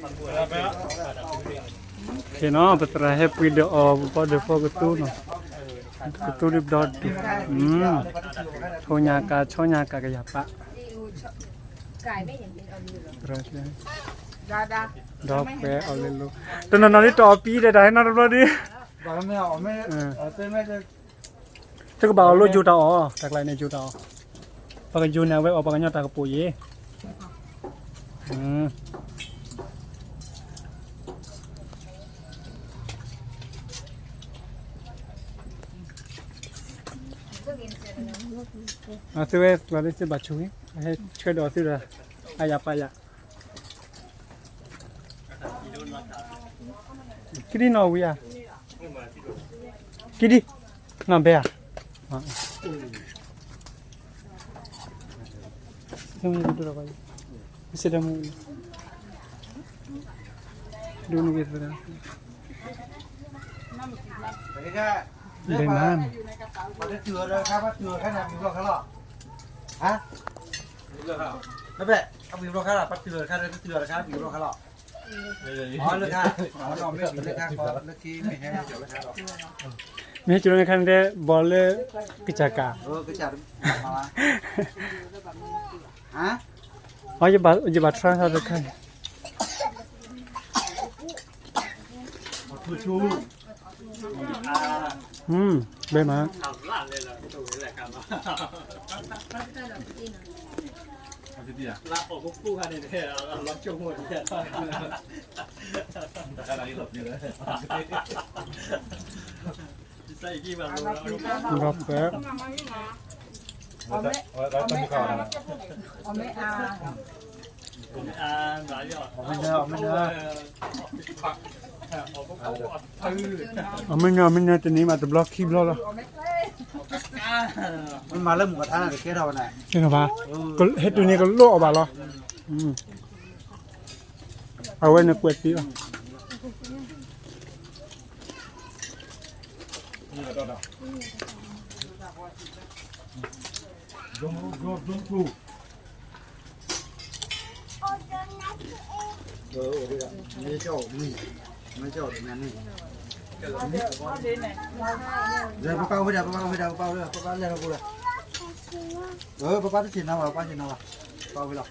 ကဲနီၤ ပသရၣ်ဟဲပှ့ၤဒီးအီၤ ပဘီဒီးဖီကတိၤနီၤ, ကတိၤဒုးဘျီဒုး, ထိၣ်ညါကါဆီညါကါကယၤပၢ်, ဒီးပှဲၤအီၤလၢလိၤ, တနီၤနီၤဒ်တအီၤပံၤဒီးတၢ်ဟဲနီတဘျီဒုး, တကဘၣ်အီၤလိယိၤတၢ်အီၣ်, တၢ်ကျါန့ၣ်ယိၤတၢ်အီၣ်, ပှၤကယိၤန့ၣ်အဝဲအီၣ်ပှၤကညီတၢ်ကပိာ်ယဲၢ် အသုဝဲကျီလၢသုဘၣ်ဆိၣ်ဂ့ၤ, ဟဲဆှၢဒီးသုဒီး, အယၤပာ်ယၤ, ကဒံနီၣ်ဝံၤဧါ, ကဒံ, နီၣ်ဘဲဧါ, စံးတမူ, ဒိၣ်နဂ့ၤသရၣ်, ဒဲနၤ, မ့ၢ်ဟဲကၠိလၢနခါန့ၣ်တဲဘီလၢကစၢ်ကး, ယဘၣ် try တခါန့ၣ်, ဘဲမး, ဒီးပှဲၤ အမ့ၢ်နၢၤ အမ့ၢ်နၢၤ တနံၤမးတဘျီခံဘျီလီၤ, မ့ၢ်မၤလၢမုၢ်ကထါန့ၣ်တကဲထီၣ်ဝဲန့ၣ်, ဟဲတုၤန့ၣ်ကလိၣ်အီၤဘၣ်လီၤ, အဝဲန့ၣ်ကွဲးတ့ၢ်လီၤ. ပပၢ်ဝဲဒၣ် ပပၢ်ဝဲဒၣ် ပပၢ်လဲၤထီၣ်ပူၤလၢ, ပပၢ်တဆ့ၣ်နီၤဘၣ် ပပၢ်ဆ့ၣ်နီၤဘၣ်, ပပၢ်ဝဲလီၤ,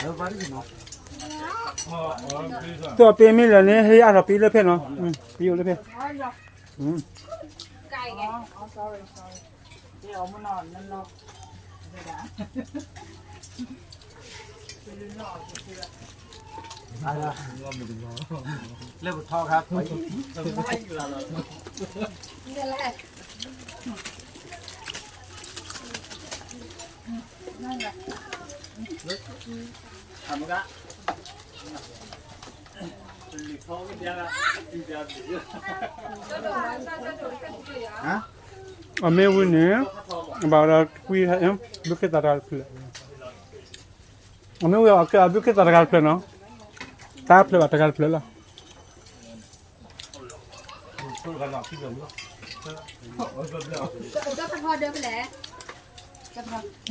ပပၢ်တဆ့ၣ်နီၤ, သ့ၣ်အီၣ်ပ့ၤမ့ၢ်လၢာ်န့ၣ် ဟဲအါထီၣ်ပ့ၤလၢဖဲနီၤ, ပ့ၤအိၣ်လၢဖဲ လၢပထီခါ အမ့ၢ်ဝံၤန့ၣ် ဘၣ်ဒီးကွံ ဘုခ့သးတဂၤတဖျၢၣ်, အမ့ၢ်ဝံၤအီၣ်က့ၤအဘုခ့သးတဂၤတဖျၢၣ်နီၤ, တၢ်ဖျၢၣ်ဘၣ်တဂၤတဖျၢၣ်လီၤ.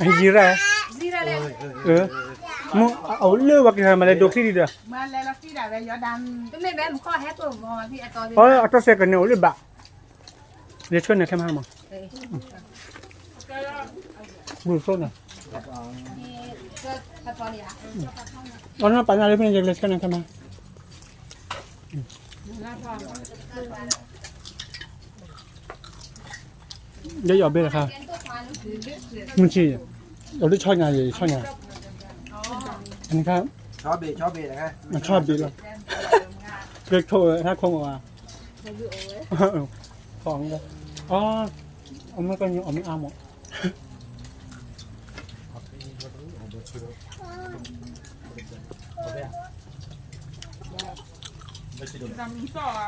ယံၤရၣ်, မ့ၢ်အအိၣ်လၢဝဲကဟဲမၤလဲၤဒိးချံဒံးဒီး, အတၢ်စဲးကန့ၣ်အိၣ်လၢဘၣ်, လဲၤဆှၢန့ၣ်ခဲမးမး, ဘူးဆိန့ၣ်, အနီၢ်ပာ်ညါလၢဖဲန့ၣ် ယကလဲၤဆှၢန့ၣ်ခဲမး ယယီၣ်ဘ့ၣ်တခါ, မုၢ်ဆံး, အီၤလၢဆီညါယဲၢ်ဆီညါ, အခါ, ဆီဘ့ၣ်လီၤ, ကဲထိၣ်ဟဲခိၣ်မး, အီၣ်, အီၣ်မ့ၢ်ကညီအီၣ်မ့ၢ်အါမး, တၢ်မံၤသီၣ်ဧါ